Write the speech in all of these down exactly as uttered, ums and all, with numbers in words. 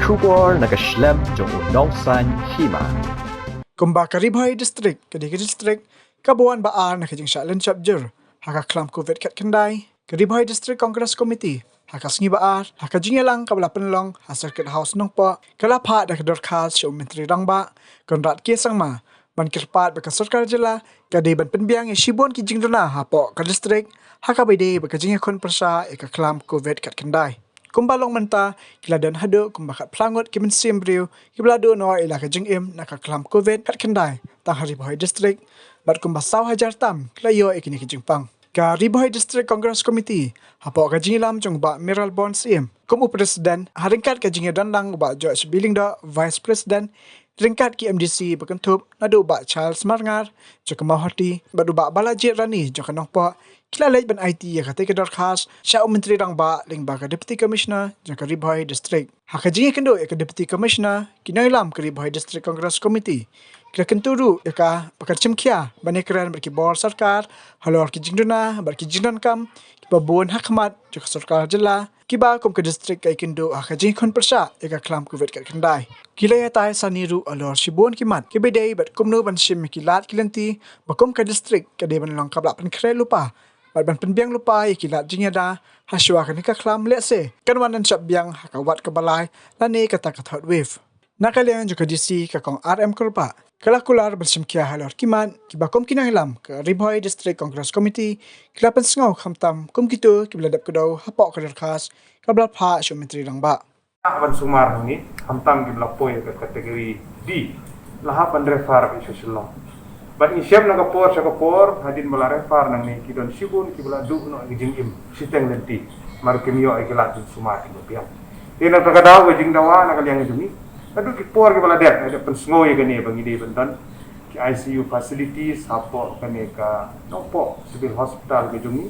Khubor na ka shlem jong u nongsan hima. Kumba ka Ri Bhoi District ka dei ka district kaba wan ba ar na ka jingshah lynshop jur ha ka khlam covid khatkhyndai, ka Ri Bhoi District Congress Committee ha ka sngi ba ar ha ka jingïalang kaba la pynlong ha Circuit House Nongpoh ka la phah da ka dorkhas sha u Myntri Rangbah Conrad K Sangma ban kyrpad ba ka sorkar jylla ka dei ban pynbiang ïa shibun ki jingduna hapoh ka district ha kaba ïadei bad ka jingïakhun pyrshah ïa ka khlam covid khatkhyndai. Kumba long mynta ki la don haduh kumba khatphra ngut ki mynsiem briew kiba la duh noh ïa la ka jingim na ka khlam covid khatkhyndai tang ha Ri Bhoi District, bad kumba saw hajar tam ki la ïoh ïa kine ki jingpang. Ka Ri Bhoi District Congress Committee hapoh ka jingïalam jong u Bah Mayralborn Syiem kum u President, ha ryngkat ka jingïadonlang u Bah George B Lyngdoh, Vice President, ryngkat ki M D C ba kynthup naduh u Bah Charles Marngar jong ka Mawhati bad u Bah Balajied Rani jong ka Nongpoh, ki la leit ban aiti ïa katei ka dorkhas sha u Myntri Rangbah lyngba ka Deputy Commissioner jong ka Ri Bhoi District. Ha ka jingïakynduh ïa ka Deputy Commissioner, ki nongïalam ka Ri Bhoi District Congress Committee ki la kyntu ruh ïa ka ba kan shim khia ban ïakren bad ki bor sorkar halor ki jingduna bad ki jingdonkam kiba bun ha khmat jong ka sorkar jylla, kiba kum ka district ka ïakynduh ha ka jingïakhun pyrshah ïa ka khlam covid khatkhyndai. Ki la ïatai sani ruh halor shibun ki mat kiba ïadei bad kumno ban shim ïa ki lad ki lynti ba kum ka district ka dei ban long kaba la pynkhreh lypa bad ban pynbiang lypa ïa ki lad jingïada hashwa kane ka khlam, lehse kan wan lynshop biang ha ka wat kaba lai lane kata ka third wave. Na ka liang jong ka D C, ka Kong R M Kyrpang, ka la kular ban shim khia halor ki mat kiba kum ki nongïalam ka Ri Bhoi District Congress Committee ki la pynsngew, khamtam kum kito kiba la dep kdew hapoh ka dorkhas kaba la phah sha u Myntri Rangbah. Ban sumar hangne, khamtam kiba la poi ha ka category D, la hap ban refer beit sha Shillong. Bad ngi shem na ka por sha ka por, hadien ba la refer nangne ki don shibun kiba la duh noh ïa ka jingim shiteng lynti, namar kim ïoh ïa ki lad jingsumar kiba biang. Te na kata ka daw, ka jingdawa na ka liang jong ngi, naduh ki por kiba la dep, la dep pynsngew ïa kane ba ngi dei ban don ki I C U facilities hapoh kane ka Nongpoh Civil Hospital ka jong ngi,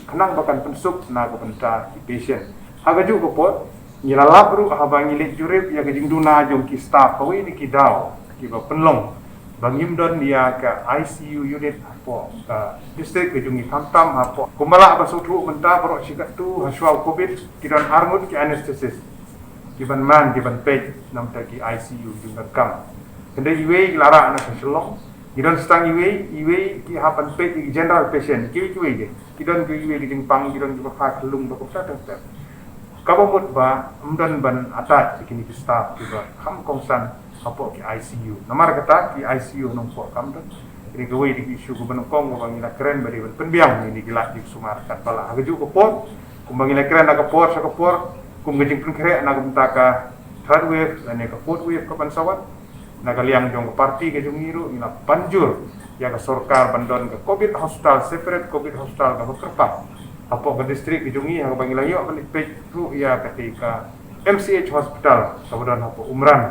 khnang ba kan pynsuk na ka bynta ki patient. Ha kajuh ka por, ngi la lap ruh haba ngi leit jurip ïa ka jingduna jong ki staff, kawei na ki daw kiba pynlong ba ngim don ïa ka I C U unit hapoh ka district ka jong ngi, khamtam hapoh, kumba lah ba sngewthuh mynta, baroh shi katto hashwa u covid ki don arngut ki anesthetist kiban man, kiban peit na bynta ki I C U jingdonkam. Hynrei iwei ki la rah na sha Shillong, ki don sa tang iwei, iwei ki hap ban peit ïa ki general patient, kiwei kiwei de. Ki don kiwei ki jingpang, ki don kiba kha khyllung, ba kumta teng teng. Kaba mut ba ym don ban attach ïa kine ki staff kiba kham kongsan hapoh ki I C U. Namar kata ki I C U Nongpoh kam don. Kane kawei na ki issue kaba nyngkong kaba ngi la kren ba dei ban pynbiang ïa kine ki lad jingsumar katba lah. Ha kajuh ka por, kumba ngi la kren na ka por sha ka por, kum ka jingpynkhreh na ka bynta ka third wave lane ka fourth wave kaban sa wan, na ka liang jong ka party ka jong ngi ruh ngi la pan jur ïa ka sorkar ban don ka covid hospital, separate covid hospital kaba kyrpang hapoh ka district ka jong ngi, ha kaba ngi la ïoh ban leit peit ruh ïa katei ka M C H hospital kaba don hapoh Umran,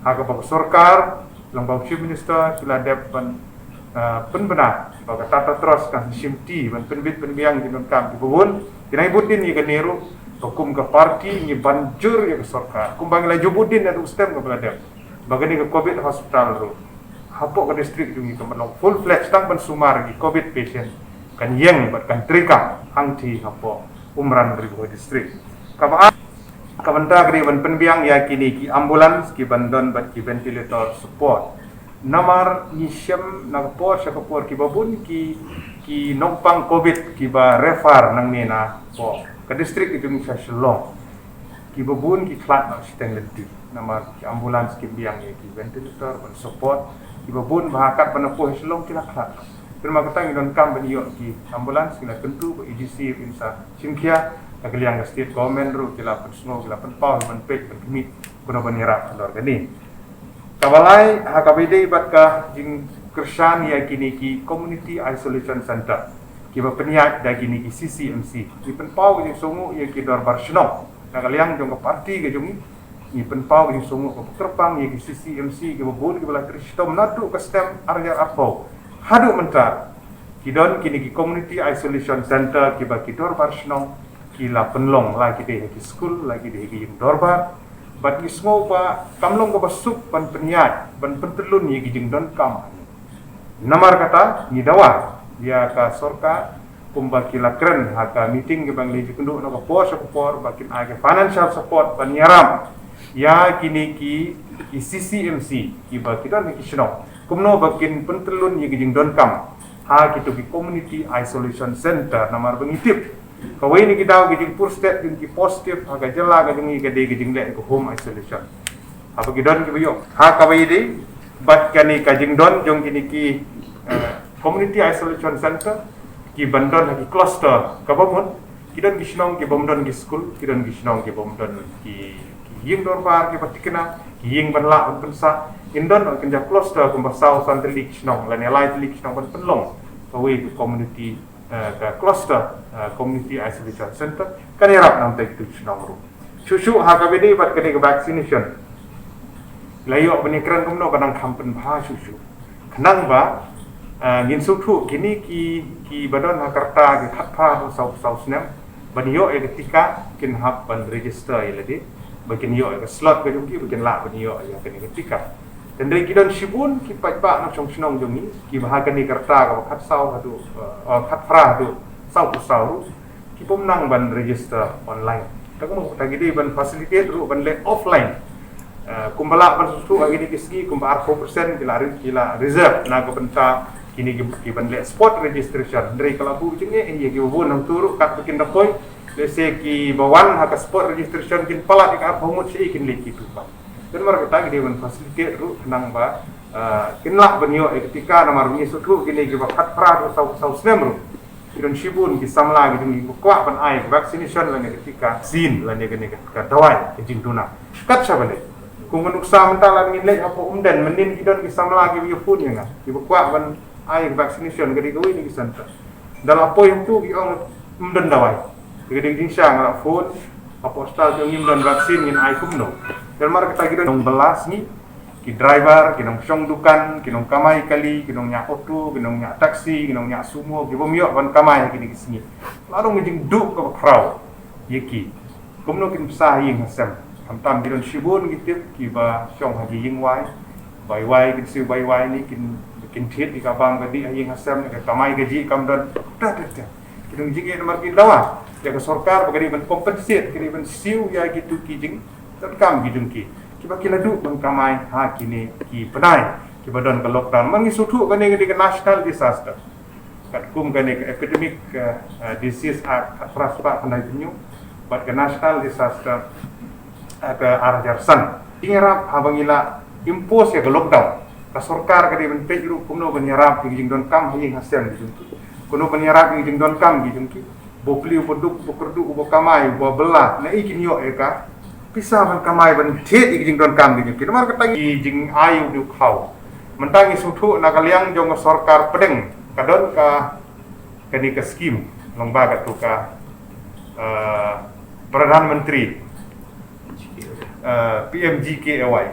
ha kaba ka sorkar lyngba u Chief Minister ki la dep ban, ah, pynbna ba ka Tata Trust kan shimti ban pynbit pynbiang ki jingdonkam kiba bun. Ngi la ju bud dien ïa kane ruh, ba kum ka party ngi pan jur ïa ka sorkar, kumba ngi la ju bud dien ïa u stem kaba la dep, ba kane ka covid hospital ruh hapoh ka district jong ngi kan long full fledged, tang ban sumar ki covid patient kan ïeng bad kan treikam hangtei hapoh Umran, Ri Bhoi District. Kaba ar, ka bynta ka dei ban pynbiang ïa kine ki ambulance kiban don bad ki ventilator support. Namar ngi shem na ka por sha ka por kiba bun ki, ki nongpang covid kiba refer nangne na poh ka district ka jong ngi sha Shillong, kiba bun ki khlad noh shiteng lynti. Namar ki ambulance kim biang ïa ki ventilator ban support, kiba bun ba ha kat ban ïa poi Shillong ki la khlad. Te namar kata ngi donkam ban ïoh ki ambulance, ngi la kyntu ba A D C ruh in sa shim khia, na ka liang ka state government ruh ki la pynsngew, ki la pynpaw ban peit ban khmih kumno ban ïarap halor kane. Kaba lai, ha kaba ïadei bad ka jingkyrshan ïa kine ki community isolation center kiba pynïaid da kine ki C C M C, ngi pynpaw ka jingsngewnguh ïa ki dorbar shnong. Na ka liang jong ka party ka jong ngi, ngi pynpaw ka jingsngewnguh kaba kyrpang ïa ki C C M C kiba bun kiba la trei shitom naduh ka snem ar hajar arphew haduh mynta. Ki don kine ki community isolation center kiba ki dorbar shnong ki la pynlong, la ki dei ha ki skul, la ki dei ha ki ïing dorbar. Bad ngi sngew ba kam long kaba suk ban pynïaid, ban pyntyllun ïa ki jingdonkam. Namar kata ngi dawa ïa ka sorkar, kumba ki la kren ha ka meeting kaba ngi la ïakynduh na ka por sha ka por, ba kin ai ka financial support ban ïarap ïa kine ki, ki C C M C, kiba ki don ha ki shnong, kumno ba kin pyntyllun ïa ki jingdonkam ha kito ki community isolation center, namar ba ngi tip kawei na ki daw ki jingpur stet jong ki positive ha ka jylla ka jong ngi ka dei ka jingleh ka home isolation. Haba ki don kiba ïoh ha kaba ïadei bad kane ka jingdon jong kine ki, eh, community isolation center, ki ban don ha ki cluster kaba mut, ki don ki shnong kibym don ki skul, ki don ki shnong kibym don ki, ki ïing dorbar kiba thikna, ki ïing ban lah ban pynsah. Kin don, kin jia cluster kumba saw san tylli ki shnong lane lai tylli ki shnong ban pynlong kawei ka community, eh, ka cluster, eh, community isolation center. Kan ïarap namar kito ki shnong ruh. Shuh shuh ha kaba ïadei bad kane ka vaccination, la ïoh ban ïakren kumno ka nang kham pynbha shuh shuh. Khnang ba, ah, ngin sngewthuh kine ki, kiba don ha ka rta ki khatphra haduh saw, saw snem ban ïoh ïa ka tika, kin hap ban register ïa lade ba kin ïoh ïa ka slot ka jong ki ba kin lah ban ïoh ïa kane ka tika. Hynrei ki don shibun ki paidbah na shong shnong jong ngi kiba ha kane ka rta kaba khatsaw haduh, eh, khatphra haduh saw phew saw ruh kibym nang ban register online. Te kumno, te ki dei ban facilitate ruh ban leh offline. Eh, kumba lah ban sngewthuh ha kine ki sngi kumba arphew percent ki la re-, ki la reserve na ka bynta kine ki, ki ban leh spot registration. Hynrei ka la buh jingeh ïa kiba bun hangto ruh katba kin da poi. Lehse kiba wan ha ka spot registration kin palat ïa ka arphew ngut, sha ïa kin leit kitu pat. Te namar kata ki dei ban facilitate ruh khnang ba, eh, kin lah ban ïoh ïa ka tika, namar ba ngi sngewthuh kine kiba khatphra haduh saw, saw snem ruh ki don shibun ki samla ki jong ngi kiba kwah ban ai ka vaccination lane ka tika, vaccine lane kane ka, ka dawai ka jingduna. Kat shaba leit, kum ka nuksa mynta lada ngin leit hapoh Umden, mynnin ki don ki samla kiba ïaphone ïa nga kiba kwah ban ai ka vaccination, ka dei kawei na ki center. Da la poi hangto ki ong ym don dawai. Ka dei ka jingshisha nga la phone hapoh hospital, ki ong ngim don vaccine, ngin ai kumno. Te namar kata ki don nongbylla sngi, ki driver, ki nongshong dukan, ki nongkamai kali, ki nongñiah auto, ki nongñiah taxi, ki nongñiah sumo, kibym ïoh ban kamai ha kine ki sngi. La don ka jingduh kaba khraw ïa ki. Kumno kin bsa ha ïing ha sem? Khamtam ki don shibun ngi tip kiba shong ha ki ïing wai. Bai wai, kin siew bai wai ne kin, kin thied ïa ka bam ka dih ha ïing ha sem, ka kamai kajih kam don. Ta, ta, ta. Ki don jingeh namar ki dawa ïa ka sorkar ba ka dei ban compensate, ka dei ban siew ïa kitu ki jingdonkam ki jong ki kiba ki la duh ban kamai ha kine ki bnai kiba don ka lockdown. Namar ngi sngewthuh kane ka dei ka national disaster. Katkum kane ka Epidemic, eh, eh, Disease Act khatphra spah khyndai phew hynñiew bad ka National Disaster, eh, ka ar hajar san. Ngi ïarap haba ngi la impose ïa ka lockdown, ka sorkar ka dei ban peit ruh kumno ban ïarap ïa ki jingdonkam ha ïing ha sem ki jong ki, kumno ban ïarap ïa ki jingdonkam ki jong ki. Uba plie, uba duk, uba kyrduh, uba kamai, uba bylla, naei kin ïoh ïa ka pisa ban kamai ban thied ïa ki jingdonkam ki jong ki? Namar kata ki jingai u dukhaw. Mynta ngi sngewthuh na ka liang jong ka sorkar pdeng ka don ka, kane ka skim, long ba katu ka, eh, Pradhan Mantri, eh, P M G K A Y,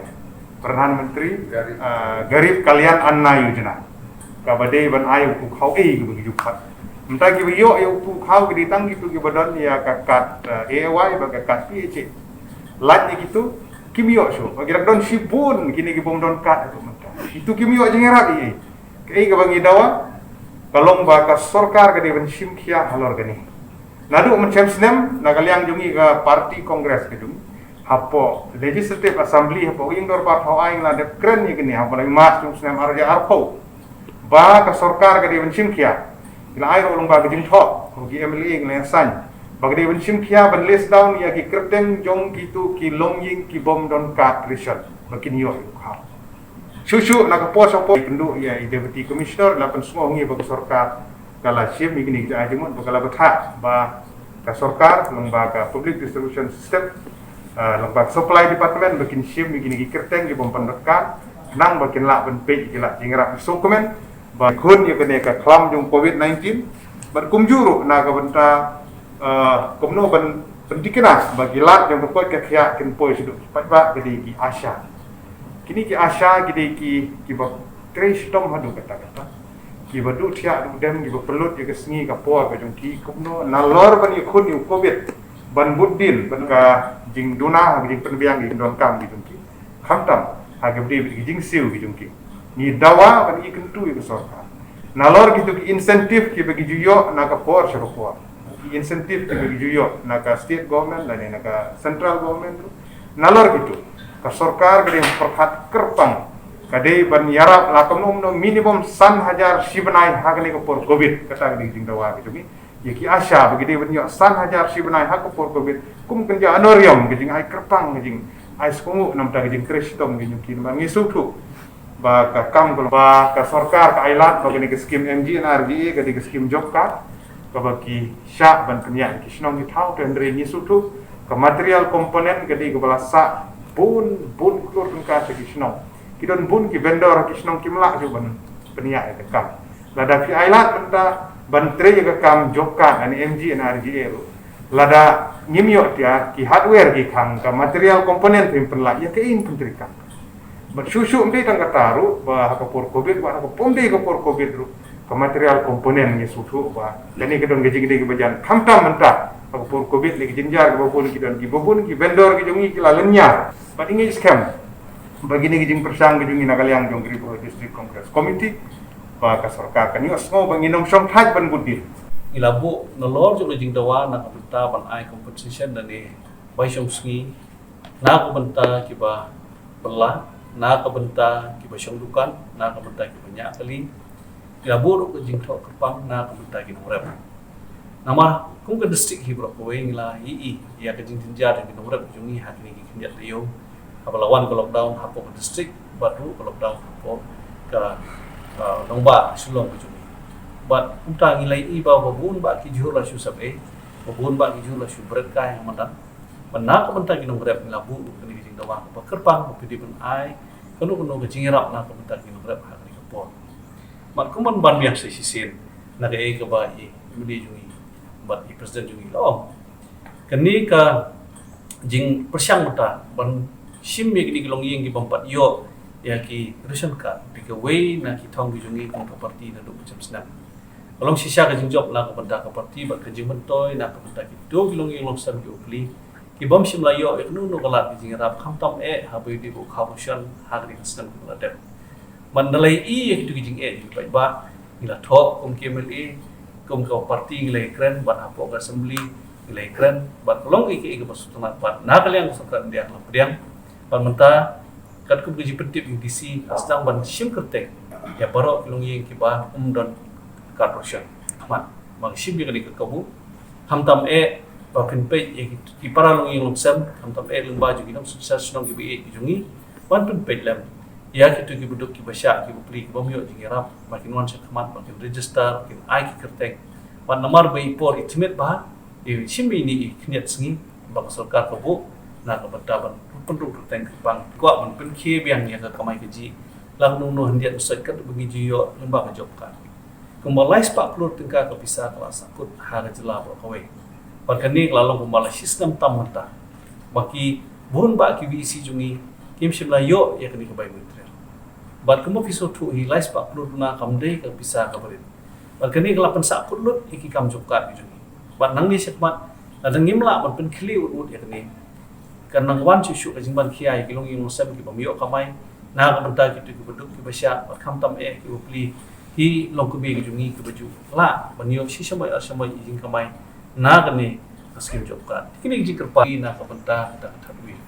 Pradhan Mantri, Garib, eh, Garib Kalyan Anna Yojana, kaba dei ban ai u pukhaw, eh, kaba ki ju pat. Mynta kiba ïoh ïa u pukhaw ki dei tang kitu kiba don ïa ka kad, eh, A A Y bad ka kad P H A. Lait ïa kitu kim ïoh shuh. Ki rak don shibun kine kibym don kad ruh mynta. Kitu kim ïoh jingïarap ei ei. Kaei kaba ngi dawa ka long ba ka sorkar ka dei ban shim khia halor kane. Naduh mynshem snem na ka liang jong ngi ka party Congress ka jong ngi, hapoh Legislative Assembly, hapoh ïing dorbar thaw aiñ, la dep kren ïa kane hapoh lai March jong snem ar hajar arphew, ba ka sorkar ka dei ban shim khia. Ki la ai ruh long ba ka jingthoh, ki M L A ki la ïasain ba ka dei ban shim khia ban list down ïa ki kyrteng jong kitu ki longïing kibym don kad ration ba kin ïoh ïa u kham. Shuh shuh na ka por sha por, kynduh ïa i Deputy Commissioner, la pynsngew ngi ba ka sorkar ka la shim ïa kine ki jingmut, ba ka la bthah ba ka sorkar, long ba ka Public Distribution System, ah, long ba ka Supply Department, ba kin shim ïa kine ki kyrteng kibym pat don kad, khnang ba kin lah ban peit ïa ki lad jingïarap sngewkmen ba khun ïa kane ka khlam jong Covid nineteen, bad kumjuh ruh na ka bynta, ah, kumno ban pynthikna ba ki lad jong ka koit ka khiah kin poi shaduh ki paidbah, ki dei ki ASHA. Kine ki ASHA ki dei ki, kiba trei shitom haduh katta katta, kiba duh thiah duh dem, kiba pynlut ïa ka sngi ka por ka jong ki. Kumno nalor ban ïakhun ïa u Covid, ban bud dien bad ka jingduna ha ka jingpynbiang ïa ki jingdonkam ki jong ki, khamtam ha kaba dei bad ki jingsiew ki jong ki. Ngi dawa ban ïakyntu ïa ka sorkar nalor kitu ki incentive kiba ki ju ïoh na ka por sha ka por, ki incentive kiba ki ju ïoh na ka state government lane na ka central government ruh. Nalor kitu Ka sorkar ka dei ban pyrkhat kyrpang, ka dei ban ïarap la kumno kumno minimum san hajar shi bnai ha kane ka por covid, kata ka dei ka jingdawa ka jong ngi. Ïa ki ASHA ba ki dei ban ïoh san hajar shi bnai ha ka por covid, kum kynja honorarium, ka jingai kyrpang, ka jingai sngewbha, namar ka jingtrei shitom ka jong ki. Namar ngi sngewthuh ba ka kam ka, ba ka sorkar ka ai lad ba kane ka skim MGNREGA ka dei ka skim job card kaba ki shah ban pynïaid ki shnong ki thaw, te hynrei ngi sngewthuh ka material component ka dei kaba la sah bun bun klur tyngka sha ki shnong. Ki don bun ki vendor ha ki shnong kim lah ju ban pynïaid ïa ka kam. Lada phi ai lad mynta ban trei ïa ka kam job card lane MGNREGA ruh, lada ngim ïoh tiar ki hardware ki khang, ka material component phim pynlah, ïa kaei yn pyntreikam? Bad shuh shuh ym dei tang kata ruh, ba ha ka por covid, ba ha ka por, ym dei ka por covid ruh, ka material component ngi sngewthuh ba kane ka don ka jingdei kaba jan. Khamtam mynta ha ka por covid, lei ka jynjar kaba bun ki don, kiba bun ki vendor ki jong ngi ki la lynñiar. Bad ngi ngeit skhem ba kine ki jingpyrshang ki jong ngi na ka liang jong ka Ri Bhoi District Congress Committee, ba ka sorkar kan ïohsngew ba ngin ym shong thait ban bud dien. Ngi la buh nalor jong ka jingdawa na ka bynta ban ai compensation lane bai shong sngi na ka bynta kiba bylla, na ka bynta kiba shong dukan, na ka bynta kiba ñiah kali. Ngi la buh ruh ka jingthoh kyrpang na ka bynta ki nongrep. Namar kum ka district hi baroh kawei ngi la ïohi ïa ka jingjynjar jong ki nongrep jong ngi ha kine ki khyndiat taïew, haba la wan ka lockdown hapoh ka district bad ruh ka lockdown hapoh ka, ah, nongbah Shillong ka jong ngi. Bad kumta ngi la ïohi ba, ba bun bah ki jhur la shu sep ei, ba bun bah ki jhur la shu bret kai ha madan. Bad na ka bynta ki nongrep ngi la buh ruh kane ka jingdawa kaba kyrpang ba phi dei ban ai kano kano ka jingïarap na ka bynta ki nongrep ha kane ka por. Bad kumban ban biang sa shisien na kaei kaba i MLA jong ngi bad i President jong ngi la ong, kane ka jingpyrshang mynta ban shim ïa kine ki longïing ki bym pat ïoh ïa ki ration card, dei kawei na ki thong ki jong ngi kum ka party naduh mynshem snem. Ka long shisha ka jingjop na ka bynta ka party bad ka jingmyntoi na ka bynta kito ki longïing longsem ki bapli ki bym shym la ïoh ïa kano kano ka lad ka jingïarap, khamtam eh haba ïadei bad ka corruption ha kane ka snem kaba la dep. Bad ngi la ïohi ïa kito ki jingeh jong ki paidbah, ngi la thoh kum ki MLA, kum ka party ngi la ïakren, bad hapoh ka assembly ngi la ïakren, bad ka long kaei kaei kaba sngewtynnat, bad na ka liang ka sorkar India ka la pdiang. Bad mynta katkum ka jingpyntip jong u DC, nga sdang ban shim kyrteng ïa baroh ki longïing kiba ym don card ration. Khmat ba ngi shim ïa kane ka kabu. Khamtam eh ba phin peit ïa ki, ki para longïing longsem, khamtam eh lyngba jong ki nongsynshar shnong kiba ïeit ki jong ngi, ban pynpeit lem ïa kito kiba duk kiba shah kiba pli ki bym ïoh jingïarap, ba kin wan sha khmat, ba kin register, ba kin ai ki kyrteng. Bad namar ba i por i tmier bha, i shim ïa ine i khyndiat sngi ba ka sorkar ka buh na ka bynta ban pynrung kyrteng kyrpang, kwah ban pynkhie biang ïa ka kamai kajih, la kumno kumno khyndiat u sait kat ba ngi ju ïoh lyngba ka job card. Kumba lai spah klur tyngka ka pisa ka la sahkut ha ka jylla baroh kawei. Bad kane ka la long kumba la shisnem tam mynta ba ki bun bah ki VC jong ngi kim shym la ïoh ïa kane ka bai material. Bad kumba phi sngewthuh hi, lai spah klur tyngka kam dei ka pisa kaba rit. Bad kane ka la pynsahkut lut ïa ki kam job card ki jong ngi. Bad nangne shakhmat lada ngim lah ban pynkhih ut ut ïa kane, kan nang wan shuh shuh ka jingban khia ïa ki longïing longsem ki bym ïoh kamai na ka bynta kito kiba duk kiba shah, bad khamtam eh kiba pli, ki longkmie ki jong ngi kiba ju lah ban ïoh shi shamoi ar shamoi ïa jingkamai na kane ka skim job card. Kine ki jingkyrpad na ka bynta kata ka third wave.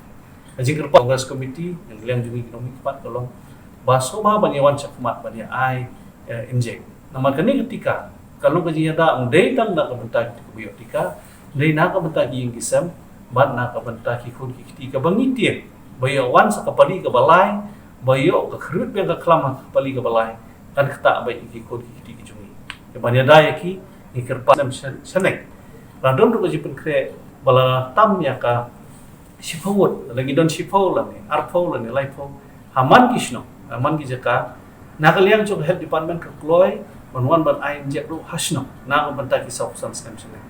Ka jingkyrpad Congress Committee, na ka liang jong ngi ki nongmihkhmat ka long ba sngewbha ban ïa wan shakhmat ban ïa ai, eh, inject. Namar kane ka tika ka long ka jingïada ym dei tang na ka bynta kito kiba ïoh tika, ym dei na ka bynta ki ïing ki sem, bad na ka bynta ki khun ki kti kaba ngi tieng ba ïoh wan sa ka pali kaba lai, ba ïoh ka khrut biang ka khlam ha ka pali kaba lai, kan ktah beit ïa ki khun ki kti ki jong ngi. Te ban ïada ïa ki, ngi kyrpad snem sha-, shaneng. La don ruh ka jingpynkhreh ba la tam ïa ka shiphew ngut, lada ngi don shiphew lane arphew lane laiphew ha man ki shnong, ha man ki jaka, na ka liang jong ka health department ka kloi ban wan ban ai inject ruh ha shnong na ka bynta ki sawphew san snem shaneng.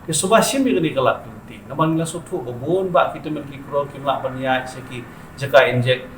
Te sngewbha shim ïa kane ka lad ka lynti, namar ngi la sngewthuh ba bun bah ki tymmen ki kro kim lah ban ïaid sha ki jaka inject,